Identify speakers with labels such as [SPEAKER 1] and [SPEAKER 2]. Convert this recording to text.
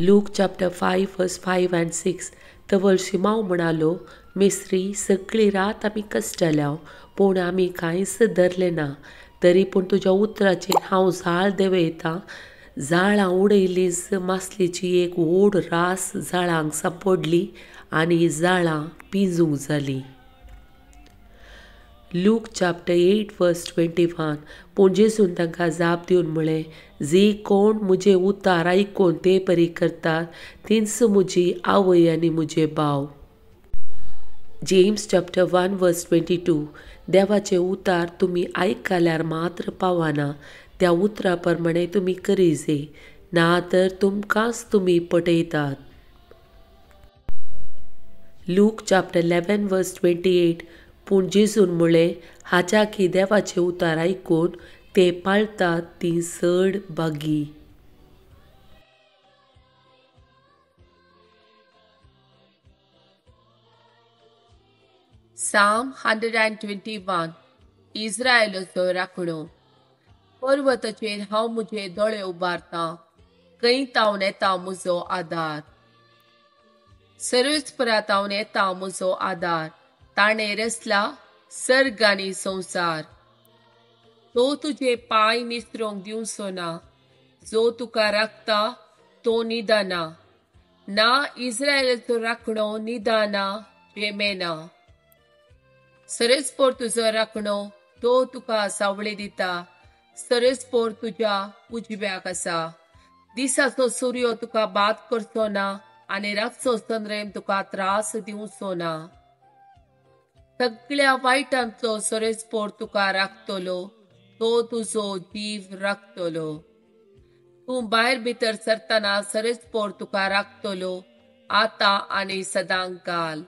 [SPEAKER 1] Luke chapter 5 verse 5 and 6. तवळ शिमांव म्हणालो, मिस्त्री, सगळी रात आमी कश्टल्याव, पूण आमी कांयच धरलें ना. तरी पूण तुज्या उतराचेर हांव जाळ देंवयतां. जाळां उडयलींच मासलेची एक व्हड रास जाळांक सांपडली आनी जाळां पिंजूंक जालीं. Luke chapter 8 verse 21. पूण जेजून तांकां जाप दिवन म्हळें, जी कोण म्हजें उतार आयकून ते परी करतात तींच म्हजी आवय आनी म्हजे भाव. James chapter 1 verse 22. देवाचें उतार तुमी आयकल्यार मात्र पावना, त्या उतरा प्रमाणे तुमी करिजे, ना तर तुमकांच तुमी पटयतात. Luke chapter 11 verse 28. पूण जेजून म्हळें, हाच्या की देवाचें उतार आयकून ते पाळतात तीं चड भागी.
[SPEAKER 2] Psalm 121. इस्रायलाचो राखणो. पर्वताचेर हांव म्हजे दोळे उबारतां, खंय तावन येता म्हजो आदार. सर्वेस्परा तावन येता म्हजो आदार, ताणें रचला सर्ग आनी संवसार. तो तुजे पांय निसरोंक दिवचो ना, जो तुका राखता तो निदाना ना. इस्रायलाचो राखणो निदाना जेमेना. सरस्पोर तुजो राखणो, तो तुका सावळी दिता. सरस्पोर तुज्या उजव्याक आसा. दिसाचो सूर्य तुका बाद करचो ना आनी रातचो चंद्रेम तुका त्रास दिवचो ना. सगळ्या वायटांतलो सरस्पोर तुका राखतलो, तो तुजो जीव राखतलो. तूं भायर भितर सरतना सरस्पोर तुका राखतलो, आतां आनी सदांकाल.